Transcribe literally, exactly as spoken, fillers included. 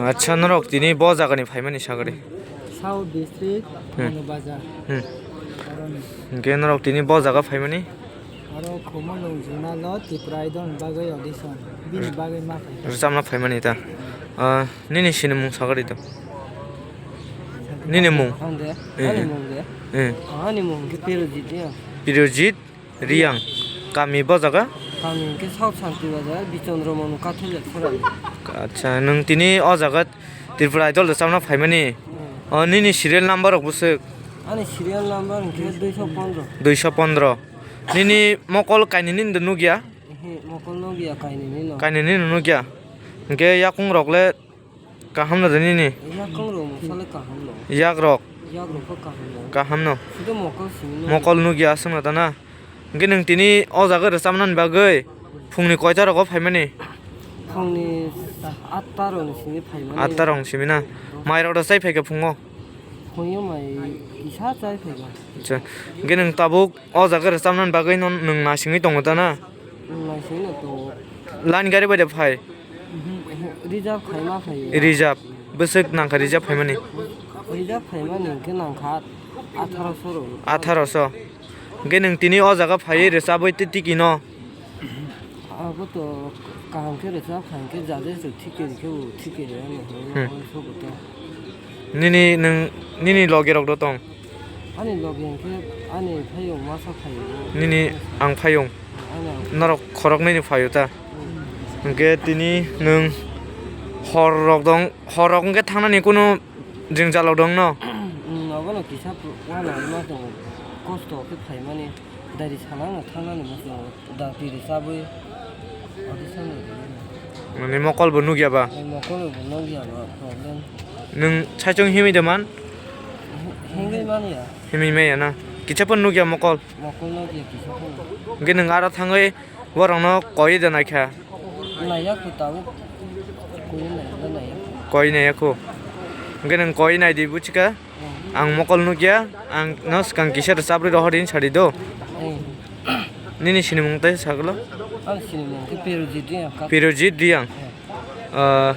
Acha, norok tini bo jagani phaimani sagari? South District, Hmm. Manu Bazar. Hmm. Aroni. Hingke norok tini bo jaga phaimani? Aro Khumulwng Junalo Tripura Idol ni bagwi audition. Bini bagwi ma phai. Rwchapna phaimani ta? Ah, nini sinimung sagari to? Nini mung? Ang de, Eh. Ani mung de. Eh. Ani mung ke Pirojit ya. Pirojit? Riyang. Kami bo jaga? Kami hingke South Santi Bazar, Bichandra Manu Kathilek Sorani. Acha, nwng tini o jaga Tripura Idol rwchapna phaimani? Hmm. O, nini serial number rok bwswk? Ani serial number hingke duiso pondro. Duiso pondro. Nini mokol kainwini no nukya? Ehe, mokol nukya kainwini no. Kainwini no nukya? Hingke yakung rok le Kaham no de nini? Yak kong rok mosale kaham no. Yak rok? Yak rok kho kaham no. Kaham no. Sudo mokol simi no. Mokol nugya aswk no dana. Hingke nwng tini o jaga rwchapnani bagwi phungni koita rogo phaimani? Phungni atta rok ni simi phaimani. Atta rok ni simi na? Mai rok da chai phaikha phungo? Phungyo mai kisa chai phaikha. Acha. Hingke nwng tabuk o jaga rwchapnani bagwi no nwng nasingwi tongo dana? Naising no tongo. Line gari bai de phai? Mhm, mhm. Reserve khaima phai. Reserve. Bwswk nangkha reserve phaimani? Reserve phaimani hingke nangkha atharo so rok. Atharo so. Hingke nwng tini o jaga phaiwi rwchabwi twi tiki no? Abo to kaham khe rwchap kha hingke jade se thik khe rikhe bo thik khe rwya no Hmm. Hwnwi sobo to. Nini nwng, nini logi rok do tong? Ani logi hingke ani phayung masa phaio. Nini ang phayung. Ani ang. Norok khorok nini phaio ta? Hmm. Hingke tini nwng hor rok dong, hor rok hingke thangnani kunu jeng jalok dong no? Hmm, obono kisa wana ma tongo, kosto khe phaimani, dari sana no thangnani ma tongo. Dati rwchabwi audition rwdi. Nini mokol bo nukya ba? Nini mokol bo nukya ba, problem. Nwng saichung himwi de man? Himwi manya. Himwi manya na? Kisa pon nukya mokol? Mokol nukya kisa pon. Hingke nwng aro thangwi borokno koi de naikha? Naiya kho tabuk. Koi naiya, naiya. Koi naiya kho. Hingke nwng koi naidi buchika? Ang mokol nukya, ang no swkang kisa rwchaprwi rohor hini sadi do. Eh. Nini sinimung tei sagalo? Ang sinimung khe Pirojit Riyang. Pirojit Riyang. Eh. Ah,